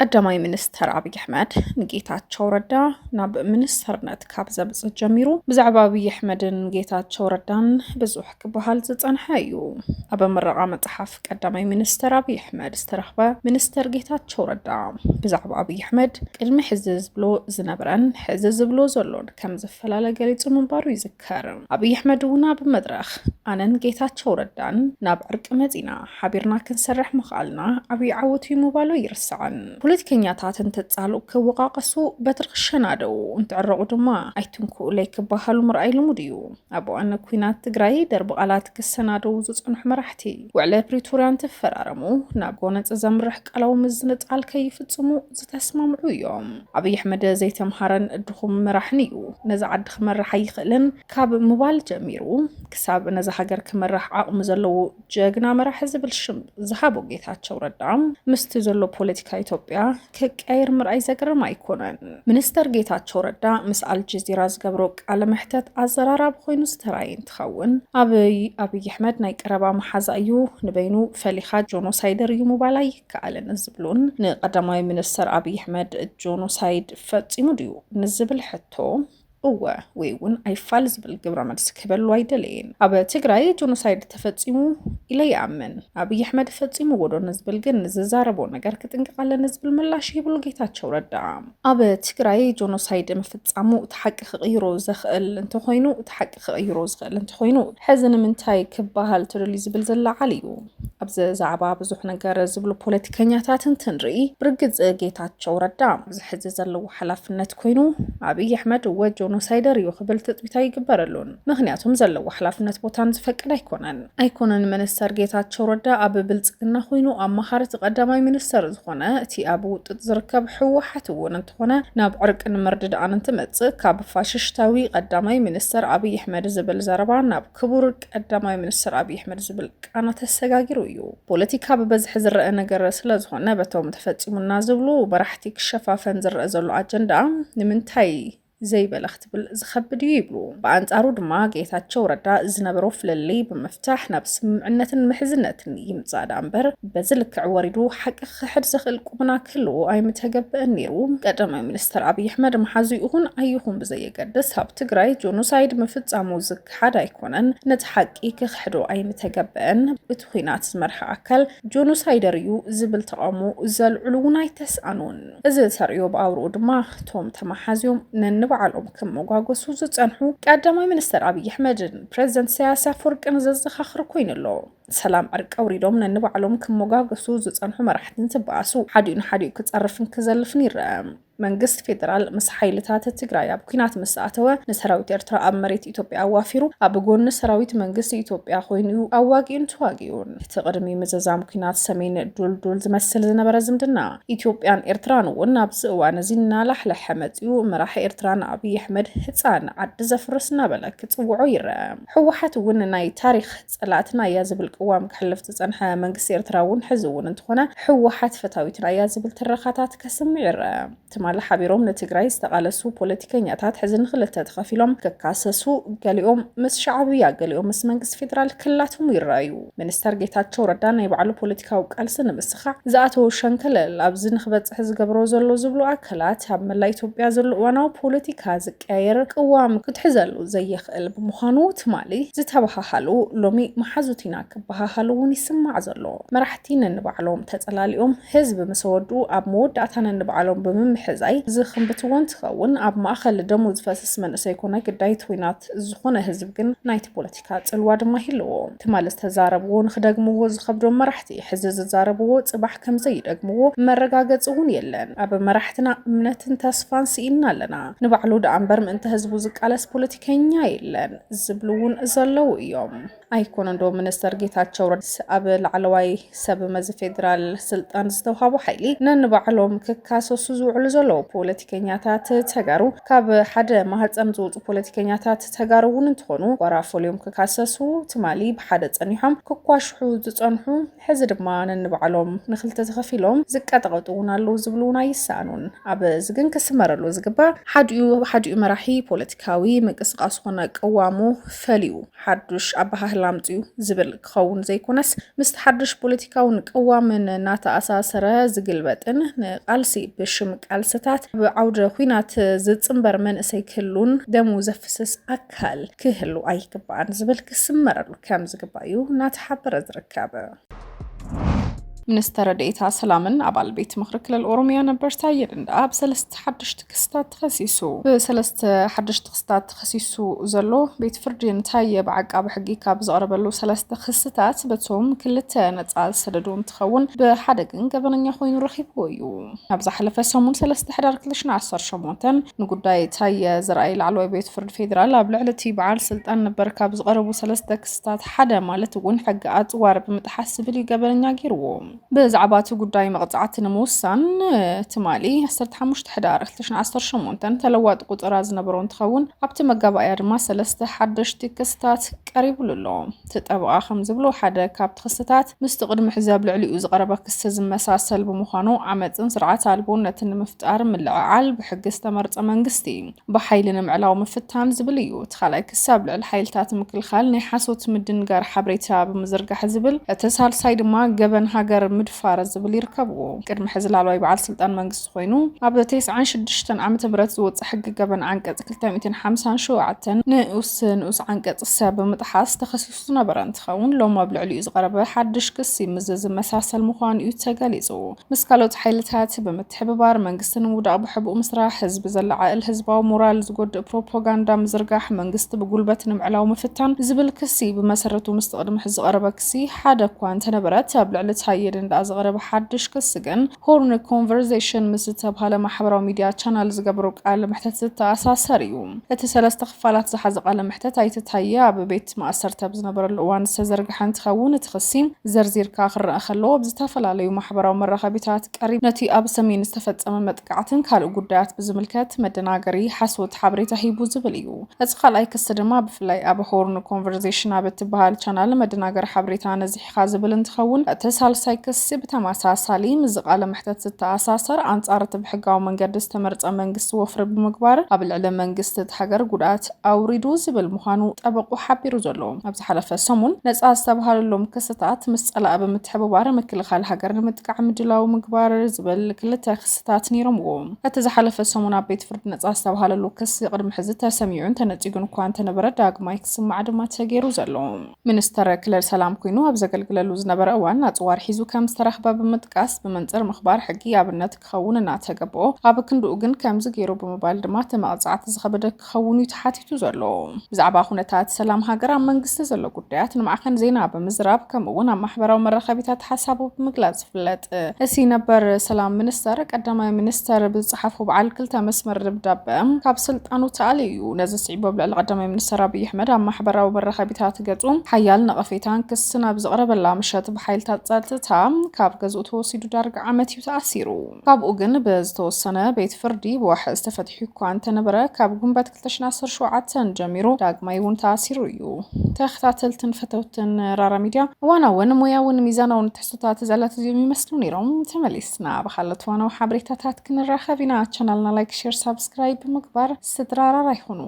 ቀዳማይ ሚኒስተር ኣብይ ኣሕመድ ንጌታቸው ረዳ ናብ ሚኒስተርነት ካብ ዘምጽእ ጀሚሩ፣ ብዛዕባ ኣብይ ኣሕመድን ጌታቸው ረዳን ብዙሕ ክበሃል ዝጸንሐ እዩ። ኣብ ምረቓ መጽሓፍ ቀዳማይ ሚኒስተር ኣብይ ኣሕመድ ዝተረኽበ፣ ሚኒስተር ጌታቸው ረዳ ብዛዕባ ኣብይ ኣሕመድ ቅድሚ ሕዚ ዝብሎ ዝነበረን ሕዚ ዝብሎ ዘሎን ከም ዝፈላለ ገሊጹ ምንባሩ ይዝከር። ኣብይ ኣሕመድ እውን ኣብ መድረኽ፣ ኣነን ጌታቸው ረዳን ናብ ዕርቂ መጺና፣ ሓቢርና ክንሰርሕ ምኽኣልና ዓብዪ ዓወት እዩ ምባሉ ኣይርሳዕን። ፖለቲከኛታት እንትጻልኡ ክወቃቀሱ፣ በትሪ ክሸናደው፣ እንትዕረቑ ድማ ኣይትንኩኡለይ ክበሃሉ ምርኣይ ልሙድ እዩ። ኣብ እዋን ኲናት ትግራይ ደርቢ ቃላት ክሰናደው ዝጸንሑ መራሕቲ፣ ውዕለ ፕሪቶርያ እንትፈራረሙ ናብ ጎነጽ ዘምርሕ ቃላዊ ምዝንጣል ከይፍጽሙ ዝተስማምዑ እዮም። ኣብይ ኣሕመድ ዘይተምሃረን ድኹም መራሕን እዩ። ነዚ ዓዲ ክመርሕ ኣይኽእልን ካብ ምባል ጀሚሩ፣ ክሳብ ነዚ ሃገር ክመርሕ ዓቕሚ ዘለዎ ጀግና መራሒ ዝብል ሽም ዝሃቦ ጌታቸው ረዳ፣ ምስቲ ዘሎ ፖለቲካ ኢትዮጵያ ክቀየር ምርኣይ ዘገርም ኣይኮነን። ሚኒስተር ጌታቸው ረዳ ምስ ኣልጀዚራ ዝገብሮ ቃለ መሕተት ኣዘራራቢ ኮይኑ ዝተራእየ እንትኸውን፣ ኣብይ ኣብይ ኣሕመድ ናይ ቀረባ መሓዛ እዩ፣ ንበይኑ ፈሊኻ ጆኖሳይደር እዩ ምባል ኣይከኣልን ዝብሉን፣ ንቀዳማይ ሚኒስተር ኣብይ ኣሕመድ ጆኖሳይድ ፈጺሙ ድዩ ንዝብል ሕቶ፣ እወ ወይ እውን ኣይፋል ዝብል ግብረ መልሲ ክህበሉ ኣይደለየን። ኣብ ትግራይ ጆኖሳይድ ተፈጺሙ ኢለ ይኣምን። ኣብይ ኣሕመድ ፈጺምዎ ዶ ንዝብል ግን፣ ንዝዛረቦ ነገር ክጥንቀቕ ኣለኒ ዝብል ምላሽ ይብሉ ጌታቸው ረዳ። ኣብ ትግራይ ጆኖሳይድ ምፍጻሙ እቲ ሓቂ ክቕይሮ ዘኽእል እንተኾይኑ፣ እቲ ሓቂ ክቕይሮ ዝኽእል እንተኾይኑ፣ ሕዚ ንምንታይ ክበሃል ተደልዩ ዝብል ዝለዓል እዩ። ኣብዚ ዛዕባ ብዙሕ ነገር ዝብሉ ፖለቲከኛታት እንትንርኢ፣ ብርግጽ ጌታቸው ረዳ ኣብዚ ሕዚ ዘለዎ ሓላፍነት ኮይኑ፣ ኣብይ ኣሕመድ እወ ጆኖሳይደር እዩ ክብል ትጽቢት ኣይግበረሉን። ምኽንያቱም ዘለዎ ሓላፍነት ቦታን ዝፈቅድ ኣይኮነን። ኣይኮነን ሚኒስተር ጌታቸው ረዳ ኣብ ብልጽግና ኮይኑ ኣማኻሪ እቲ ቀዳማይ ሚኒስተር ዝኾነ፣ እቲ ኣብ ውጥጥ ዝርከብ ህወሓት እውን እንተኾነ፣ ናብ ዕርቅን ምርድዳእን እንትመጽእ፣ ካብ ፋሽሽታዊ ቀዳማይ ሚኒስተር ኣብይ ኣሕመድ ዝብል ዘረባ ናብ ክቡር ቀዳማይ ሚኒስተር ኣብይ ኣሕመድ ዝብል ቃና ተሰጋጊሩ እዩ። ፖለቲካ ብበዝሒ ዝረአ ነገር ስለ ዝኾነ፣ በቶም ተፈጺሙና ዝብሉ መራሕቲ ክሸፋፈን ዝረአ ዘሎ ኣጀንዳ ንምንታይ ዘይበለ ክትብል ዝኸብድ እዩ ይብሉ። ብኣንጻሩ ድማ ጌታቸው ረዳ ዝነበሮ ፍልልይ ብምፍታሕ ናብ ስምምዕነትን ምሕዝነትን ይምጻእ ደኣ እምበር፣ በዚ ልክዕ ወሪዱ ሓቂ ክሕድ ዘኽእል ቁመና ክህልዎ ኣይምተገበአን ነይሩ። ቀዳማይ ሚኒስተር ኣብይ ኣሕመድ መሓዙ ይኹን ኣይኹን ብዘየገድስ፣ ኣብ ትግራይ ጆኖሳይድ ምፍጻሙ ዝከሓድ ኣይኮነን። ነቲ ሓቂ ክኽሕዶ ኣይምተገበአን። እቲ ኲናት ዝመርሐ ኣካል ጆኖሳይደር እዩ ዝብል ተቓውሞ ዘልዕሉ እውን ኣይተስኣኑን። እዚ ተርእዮ ብኣውርኡ ድማ እቶም ተመሓዝዮም ነንባዕሎም ክመጓገሱ ዝጸንሑ ቀዳማይ ሚኒስተር ኣብይ ኣሕመድን ፕሬዚደንት ኢሳያስ ኣፈወርቅን ዘዘኻኽር ኮይኑ ኣሎ። ሰላም ዕርቂ ኣውሪዶም ነንባዕሎም ክመጓገሱ ዝጸንሑ መራሕቲ እንትበኣሱ፣ ሓዲኡ ንሓዲኡ ክጸርፍን ክዘልፍን ይረአ። መንግስቲ ፌደራል ምስ ሓይልታት ትግራይ ኣብ ኲናት ምስ ኣተወ፣ ንሰራዊት ኤርትራ ኣብ መሬት ኢትዮጵያ ኣዋፊሩ፣ ኣብ ጎኒ ሰራዊት መንግስቲ ኢትዮጵያ ኮይኑ እዩ ኣዋጊኡን ተዋጊኡን። እቲ ቅድሚ ምዝዛም ኲናት ሰሜን ዱልዱል ዝመስል ዝነበረ ዝምድና ኢትዮጵያን ኤርትራን እውን ኣብዚ እዋን እዚ እናላሕለሐ መጺኡ፣ መራሒ ኤርትራ ንኣብይ ኣሕመድ ህጻን ዓዲ ዘፍርስ እናበለ ክጽውዖ ይረአ። ህወሓት እውን ናይ ታሪኽ ጸላእትና እያ ዝብል ቅዋም ከሕልፍ ዝጸንሐ መንግስቲ ኤርትራ እውን ሕዚ እውን እንተኾነ ህወሓት ፈታዊትና እያ ዝብል ትረኻታት ከስምዕ ይረአ። ትማሊ ሓቢሮም ንትግራይ ዝተቓለሱ ፖለቲከኛታት ሕዚ ንኽልተ ተኸፊሎም ክካሰሱ፣ ገሊኦም ምስ ሻዕብያ፣ ገሊኦም ምስ መንግስቲ ፌደራል ክላተሙ ይረኣዩ። ሚኒስተር ጌታቸው ረዳ ናይ ባዕሉ ፖለቲካዊ ቃልሲ ንምስኻዕ ዝኣተወ ሸንከለል ኣብዚ ንኽበጽሕ ዝገብሮ ዘሎ ዝብሉ ኣካላት፣ ኣብ መላእ ኢትዮጵያ ዘሎ እዋናዊ ፖለቲካ ዝቀያየር ቅዋም ክትሕዘሉ ዘየኽእል ብምዃኑ፣ ትማሊ ዝተበሃሃሉ ሎሚ መሓዙት ኢና ክበሃሃሉ እውን ይስማዕ ዘሎ። መራሕቲ ነንባዕሎም ተጸላሊኦም ህዝቢ ምስ ወድኡ፣ ኣብ መወዳእታ ነንባዕሎም ብምምሕዛይ ዝኽንብትዎ እንትኸውን፣ ኣብ ማእኸል ደሙ ዝፈስስ መንእሰይ ኮነ ግዳይ ኲናት ዝኾነ ህዝቢ ግን ናይቲ ፖለቲካ ጽልዋ ድማ ይህልዎ። ትማሊ ዝተዛረብዎ ንኽደግምዎ ዝኸብዶም መራሕቲ፣ ሕዚ ዝዛረብዎ ጽባሕ ከም ዘይደግምዎ መረጋገጺ እውን የለን። ኣብ መራሕትና እምነትን ተስፋን ስኢንና ኣለና። ንባዕሉ ደኣ እምበር ምእንተ ህዝቡ ዝቃለስ ፖለቲከኛ የለን ዝብሉ እውን ዘለዉ እዮም። ኣይኮነን ዶ ሚኒስተር ጌታቸው ረዳ ኣብ ላዕለዋይ ሰብ መዚ ፌደራል ስልጣን ዝተውሃቦ ሓይሊ ነንባዕሎም ክካሰሱ ዝውዕሉ ዘለዉ ፖለቲከኛታት ተጋሩ፣ ካብ ሓደ ማህፀን ዝወፁ ፖለቲከኛታት ተጋሩ እውን እንትኾኑ፣ ጓራ ፈልዮም ክካሰሱ፣ ትማሊ ብሓደ ፀኒሖም ክኳሽሑ ዝፀንሑ፣ ሕዚ ድማ ነንባዕሎም ንክልተ ተኸፊሎም ዝቀጠቐጡ እውን ኣለዉ ዝብሉ እውን ኣይሰኣኑን። ኣብዚ ግን ክስመረሉ ዝግባእ ሓዲኡ፣ ሓዲኡ መራሒ ፖለቲካዊ ምንቅስቃስ ኮነ ቅዋሙ ፈልዩ ሓዱሽ ኣበሃህላ ኣምፅኡ ዝብል ክኸውን ዘይኮነስ፣ ምስቲ ሓዱሽ ፖለቲካውን ቅዋምን እናተኣሳሰረ ዝግልበጥን ንቃልሲ ብሽም ቃልስታት ኣብ ዓውደ ኲናት ዝጽንበር መንእሰይ ክህሉን ደሙ ዘፍስስ ኣካል ክህሉ ኣይግባእን ዝብል ክስመረሉ ከም ዝግባእ እዩ እናተሓበረ ዝርከብ። ሚኒስተር ዴኤታ ሰላምን ኣባል ቤት ምኽሪ ክልል ኦሮሚያ ነበር ታየ ደንደኣ ብሰለስተ ሓደሽቲ ክስታት ተኸሲሱ። ብሰለስተ ሓደሽቲ ክስታት ተኸሲሱ ዘሎ ቤት ፍርዲ ንታየ ብዓቃቢ ሕጊ ካብ ዘቕረበሉ ሰለስተ ክስታት፣ በቶም ክልተ ነጻ ዝሰደዶ እንትኸውን፣ ብሓደ ግን ገበነኛ ኮይኑ ረኺብዎ እዩ። ኣብ ዝሓለፈ ሰሙን ሰለስተ ሕዳር ክልተ ሽሕን ዓሰርተ ሸሞንተን ንጉዳይ ታየ ዘርኣይ ላዕለዋይ ቤት ፍርዲ ፌዴራል ኣብ ልዕሊ እቲ በዓል ስልጣን ነበር ካብ ዝቐረቡ ሰለስተ ክስታት ሓደ ማለት እውን ሕጊ ኣጽዋር ብምጥሓስ ዝብል እዩ ገበነኛ ገይርዎ። ብዛዕባ እቲ ጉዳይ መቕጻዕቲ ንምውሳን ትማሊ ዓሰርተ ሓሙሽተ ሕዳር ክልተ ሽሕን ዓሰርተ ሸሞንተን ተለዋጢ ቁጽራ ዝነበሮ እንትኸውን፣ ኣብቲ መጋባእያ ድማ ሰለስተ ሓደሽቲ ክስታት ቀሪቡሉ ኣሎ። እቲ ጠበቓ ከም ዝብሎ፣ ሓደ ካብቲ ክስታት ምስቲ ቅድሚ ሕዚ ኣብ ልዕሊኡ ዝቐረበ ክሲ ዝመሳሰል ብምዃኑ፣ ዓመጽን ስርዓት ኣልቦነትን ንምፍጣር ምልዕዓል፣ ብሕጊ ዝተመርጸ መንግስቲ ብሓይሊ ንምዕላው ምፍታን ዝብል እዩ። እቲ ካልኣይ ክሲ ኣብ ልዕሊ ሓይልታት ምክልኻል ናይ ሓሶት ምድንጋር ሓበሬታ ብምዝርጋሕ ዝብል፣ እቲ ሳልሳይ ድማ ገበን ሃገር ምድፋር ዝብል ይርከብዎ። ቅድሚ ሕዚ ላዕለዋይ በዓል ስልጣን መንግስቲ ኮይኑ፣ ኣብ ተስዓን ሽዱሽተን ዓመተ ምህረት ዝወፀ ሕጊ ገበን ዓንቀፅ ክልተ ሚእትን ሓምሳን ሸውዓተን ንኡስ ንኡስ ዓንቀፅ ሰ ብምጥሓስ ተኸሲሱ ዝነበረ እንትኸውን፣ ሎም ኣብ ልዕሊኡ ዝቐረበ ሓድሽ ክሲ ምስ ዝመሳሰል ምዃኑ እዩ ተገሊፁ። ምስ ካልኦት ሓይልታት ብምትሕብባር መንግስቲ ንምውዳቕ ብሕቡእ ምስራሕ፣ ህዝቢ ዘለዓዕል ህዝባዊ ሞራል ዝጎድእ ፕሮፓጋንዳ ምዝርጋሕ፣ መንግስቲ ብጉልበት ንምዕላው ምፍታን ዝብል ክሲ ብመሰረቱ ምስቲ ቅድሚ ሕዚ ዝቐረበ ክሲ ሓደ እኳ እንተነበረት፣ ኣብ ልዕሊ ታየ ደንደኣ ዝቐረበ ሓድሽ ክሲ ግን ሆርን ኮንቨርሴሽን ምስ ዝተብሃለ ማሕበራዊ ሚድያ ቻናል ዝገበሮ ቃለ መሕተት ዝተኣሳሰር እዩ። እቲ ሰለስተ ክፋላት ዝሓዘ ቃለ መሕተት ኣይተ ታየ ኣብ ቤት ማእሰርቲ ኣብ ዝነበረሉ እዋን ዝተዘርግሐ እንትኸውን፣ እቲ ክሲ ዘርዚርካ ክረኣ ከሎ፣ ኣብ ዝተፈላለዩ ማሕበራዊ መራኸቢታት ቀሪብ ነቲ ኣብ ሰሜን ዝተፈጸመ መጥቃዕትን ካልእ ጉዳያት ብዝምልከት መደናገሪ ሓሶት ሓበሬታ ሂቡ ዝብል እዩ። እቲ ካልኣይ ክሲ ድማ ብፍላይ ኣብ ሆርን ኮንቨርሴሽን ኣብ እትበሃል ቻናል መደናገሪ ሓበሬታ ነዚሕኻ ዝብል እንትኸውን፣ እቲ ሳልሳይ ክሲ ብተመሳሳሊ ምስዚ ቃለ መሕተት ዝተኣሳሰር፣ ኣንጻር እቲ ብሕጋዊ መንገዲ ዝተመርጸ መንግስቲ ወፍሪ ብምግባር ኣብ ልዕሊ መንግስቲ እቲ ሃገር ጉድኣት ኣውሪዱ ዝብል ምዃኑ ጠበቁ ሓቢሩ ዘሎ። ኣብ ዝሓለፈ ሰሙን ነጻ ዝተባሃለሎም ክስታት ምስ ጸላኢ ብምትሕብባር ምክልኻል ሃገር ንምጥቃዕ ምድላው ምግባር ዝብል ክልተ ክስታት ነይሮምዎ። እቲ ዝሓለፈ ሰሙን ኣብ ቤት ፍርዲ ነጻ ዝተባሃለሉ ክሲ ቅድሚ ሕዚ ተሰሚዑን ተነጺጉን እኳ እንተነበረ፣ ዳግማይ ክስማዕ ድማ ተገይሩ ዘሎ። ሚኒስተር ክልል ሰላም ኮይኑ ኣብ ዘገልግለሉ ዝነበረ እዋን ኣጽዋር ሒዙ ከም ዝተረኽበ ብምጥቃስ፣ ብመንጽር ምኽባር ሕጊ ኣብነት ክኸውን እናተገብኦ፣ ኣብ ክንድኡ ግን ከምዚ ገይሩ ብምባል ድማ እቲ መቕጻዕቲ ዝኸበደ ክኸውን እዩ ተሓቲቱ ዘሎ። ብዛዕባ ኩነታት ሰላም ሃገር ኣብ መንግስቲ ዘሎ ጉዳያት ንማዕኸን ዜና ብምዝራብ፣ ከምኡ እውን ኣብ ማሕበራዊ መራኸቢታት ሓሳቡ ብምግላጽ ይፍለጥ። እቲ ነበር ሰላም ሚኒስተር ቀዳማይ ሚኒስተር ብዝጸሓፎ በዓል ክልተ መስመር ደብዳበ ካብ ስልጣኑ ተኣልዩ እዩ። ነዚ ስዒቡ ኣብ ልዕሊ ቀዳማይ ሚኒስተር ኣብይ ኣሕመድ ኣብ ማሕበራዊ መራኸቢታት ገጹ ሓያል ነቐፌታን ክስን ኣብ ዝቐረበላ ምሸት፣ ብሓይልታት ጸጥታ ካብ ገዝኡ ተወሲዱ ዳርጋ ዓመት እዩ ተኣሲሩ። ካብኡ ግን ብዝተወሰነ ቤት ፍርዲ ብዋሕስ ተፈቲሑ እኳ እንተነበረ፣ ካብ ጉንበት ክልተ ሽሕን ዓሰርተ ሸውዓተን ጀሚሩ ዳግማይ እውን ተኣሲሩ እዩ። ተኸታተልትን ፈተውትን ራራ ሚድያ፣ እዋናውን ሞያውን ሚዛናውን ትሕዝቶታት እዛ ዕለት እዚኦም ይመስሉ ነይሮም። ተመሊስና ኣብ ካልኦት እዋናዊ ሓበሬታታት ክንራኸብ ኢና። ቻናልና ላይክ፣ ሼር፣ ሳብስክራይብ ብምግባር ስድራ ራራ ይኹኑ።